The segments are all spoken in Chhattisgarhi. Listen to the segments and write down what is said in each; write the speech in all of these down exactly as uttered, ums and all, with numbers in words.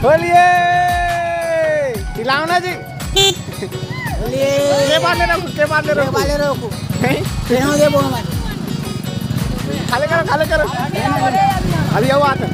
होलिये। हिलाओ ना जी। होलिये। के बार ले रखो, के बार ले रखो। के बार ले रखो। नहीं? तेनो दे बोल मत। खाली करो, खाली करो। अभी आओ आते।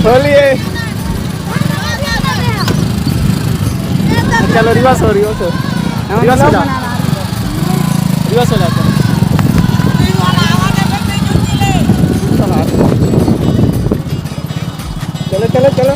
होलिये। चलो, रिवर्स हो, रिवर्स हो। रिवर्स हो जाओ। रिवर्स हो जाओ। चलो, चलो, चलो।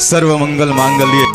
सर्व मंगल मांगल्ये।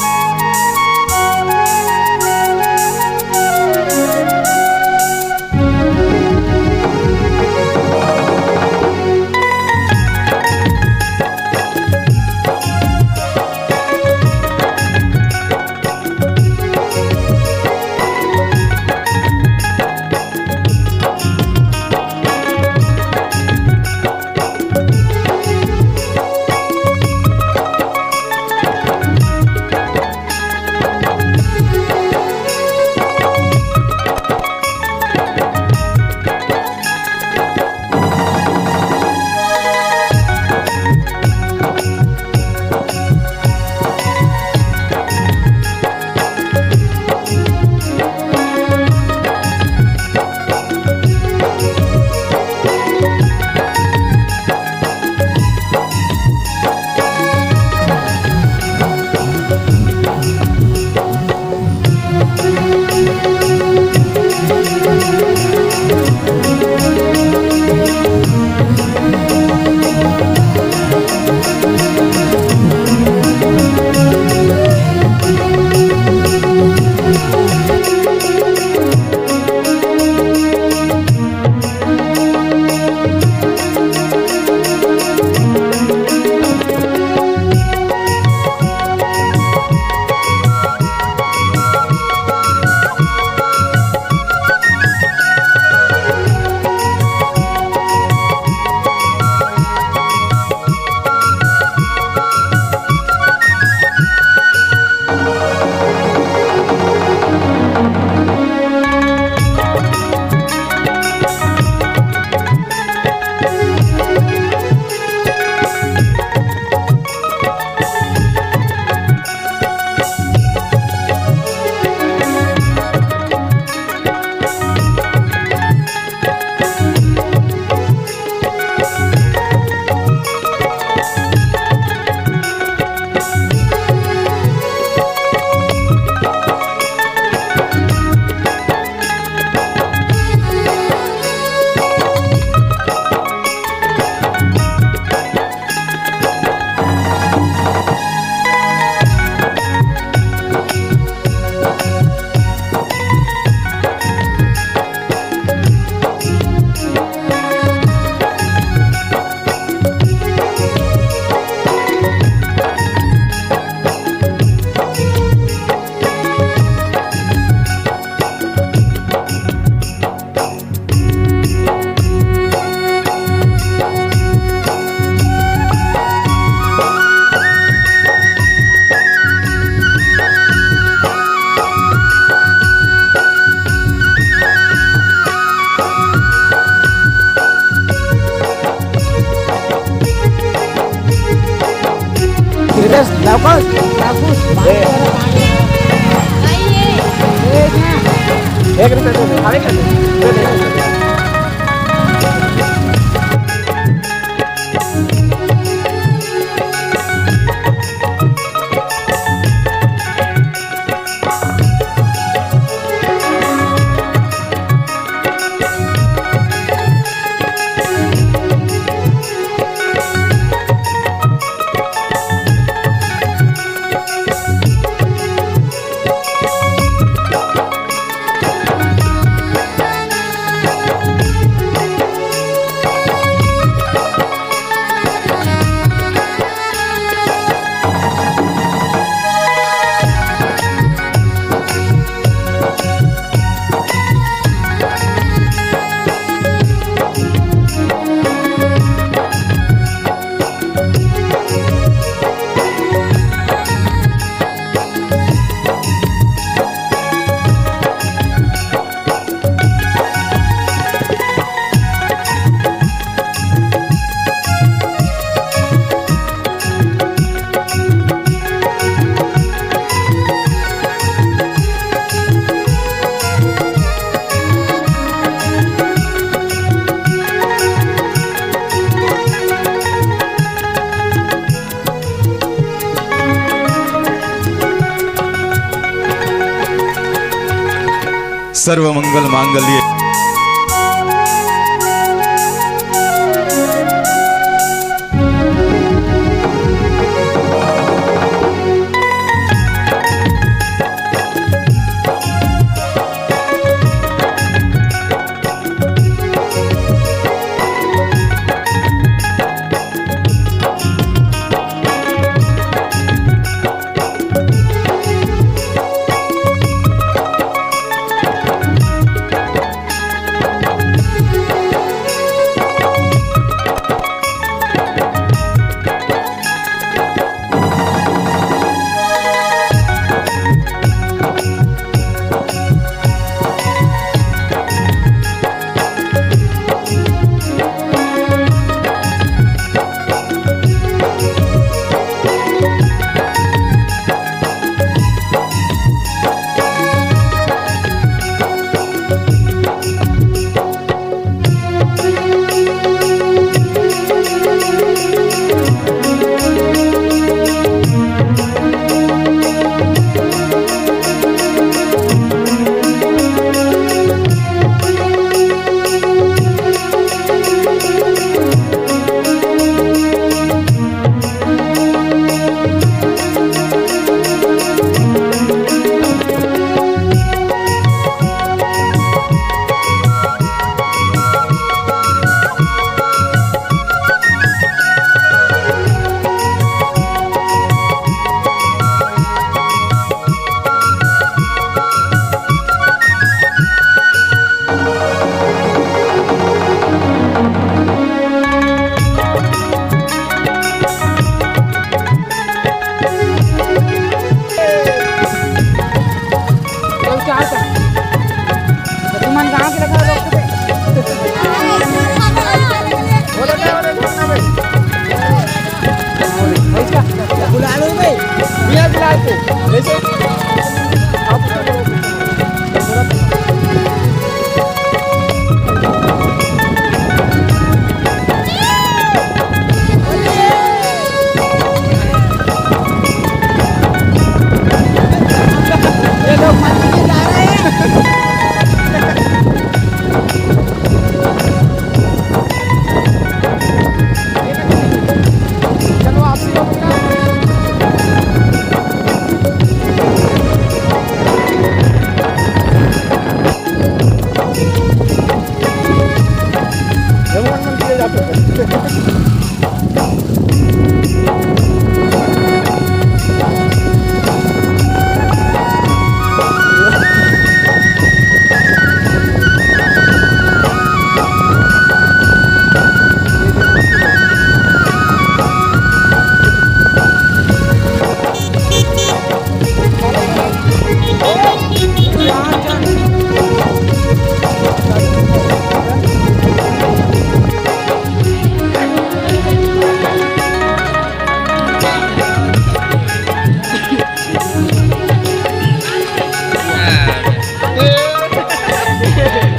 एक रुपया दे दे, अरे कर दे, दे दे। सर्व मंगल मांगल्ये।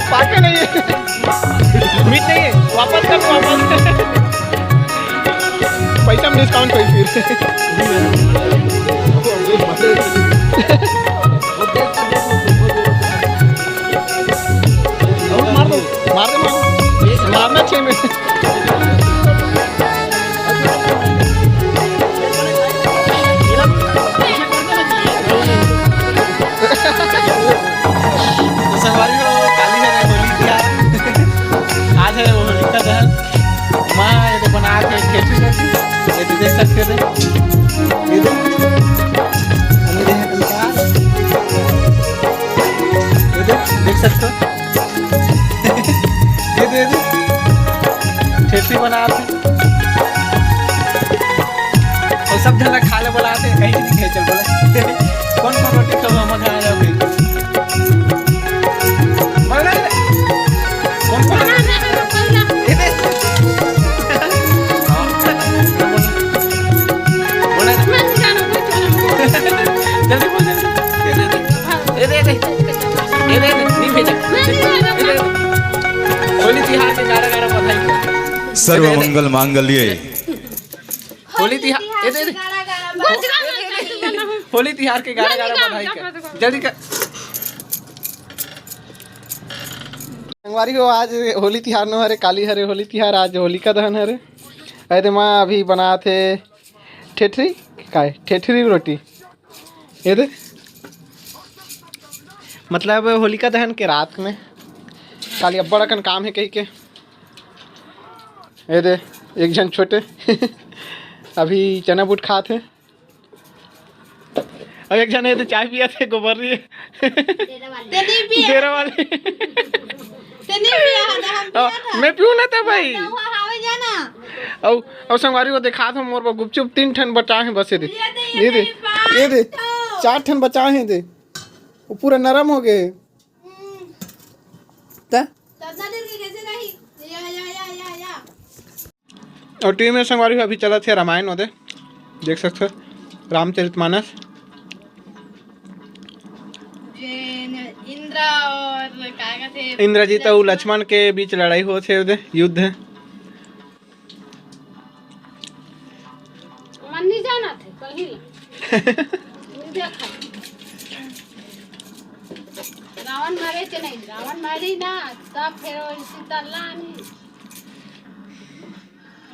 पाके नहीं है, मीट नहीं है, वापस कर, वापस। पैसा में डिस्काउंट होई फिर। मार दो, मार दो, मार दो। मारना छह में। तो संगवारी हो, काली हरे होली तिहार। आज हरे होलिका दहन। माँ ये तो बना के ठेठी ठेठी। ये तो देख सकते थे। ये दे। ये दे, देख सकते हो। ये दे, ये दे। ठेठी बना के। अउ सब झन ला खाए ला बोलाथे, कहीं नहीं खाए, चल बोला। कौन कौन रोटी खाबो, हम खा जाओ कहीं। बोला ना। कौन कौन? ये दे। बोला ना। जल्दी बोल, जल्दी। ये दे, ये दे। ये दे, ये दे। ये दे, ये दे। नहीं भेजा। ये दे। होली तिहार के गारा गारा बधाई। सर्व मंगल मांगल्ये। होली तिहार, ए दे, ए दे। होली तिहार के गारा गारा बधाई कर। जल्दी कर। संगवारी हो, आज होली तिहार नो हरे, काली हरे होली तिहार, आज होलिका दहन हरे। ए दे माँ अभी बनात हे ठेठरी, काय? ठेठरी रोटी। ए दे, मतलब होलिका दहन के रात में काली अब्बड़ अकन काम हे कहिके। ए दे, एक झन छोटे अभी चना बूट खात हे। अउ एक झन ए दे चाय पियत हे, गोबर रही हे। तेरा वाली। तेरा वाली। ते नहीं पिया था, हम पिया था। मैं पीऊँ ना था भाई। तो हुआ हावे जाना। अउ, अउ संगवारी हो देखात हो, मोर बर गुपचुप तीन ठन बचा हे बस। ए दे, ए दे, ए दे, चार ठन बचा हे दे। वो पूरा नरम हो गए। त? त इतना देर के कैसे रही? या, या, या, या, या। अउ टीवी में संगवारी हो अभी चलत हे रामायण ओदे, देख सकत हो रामचरितमानस। जे न-, इंद्र और का कहते, इंद्रजीत अउ लक्ष्मण के बीच लड़ाई होत हे ओदे, युद्ध। मन नहीं जाना थे कहीं। नहीं देखा। रावण मारे के नहीं, रावण मारी ना, तब फिर वो सीता लानी।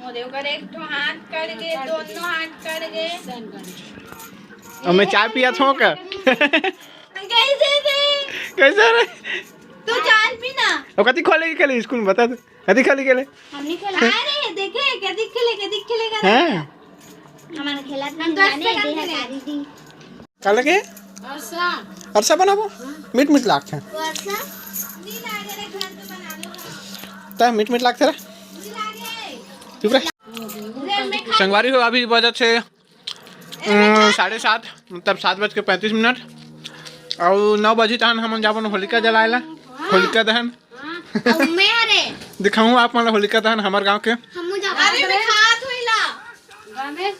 वो दे, ओकर एक ठो हाथ कट गए, दोनों हाथ कट गए। अब मैं चाय पिया थों का? कैसे थे? कैसे रे? तू चाय पी ना। अब कति खोले के खेले स्कूल में, बता दे। कति खेले के खेले? हम नहीं खेला। अरे, देखे, कति खेले, कति खेले का हैं? हमारा खेला हम तो जाने दे। का लगे? अरसा। अरसा बनाबो? मीठ मीठ लागथे। अरसा? त मीठ मीठ लागथे रे। चुप रह। संगवारी हो, अभी बजत हे, अम, साढ़े सात, मतलब सात बज के पैंतीस मिनट। अउ नौ बजे तहन हमन जाबो न होलिका जलाए ला। होलिका दहन। हाँ, अउ मैं अरे। दिखाऊँ आप मन ला होलिका दहन हमर गांव के। हमू जाबो। अरे, मैं खात होइला।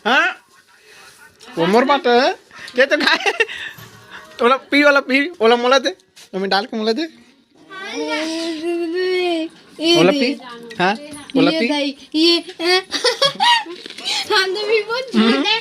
हाँ? वो मोर बात हे। दे तो खाए। ओला पी, ओला पी, ओला मोला दे। ओमे डाल के मोला दे। ये ओला दे, पी। हाँ, ओला ये पी। दाई, ये हम तो भी बहुत झूठ है।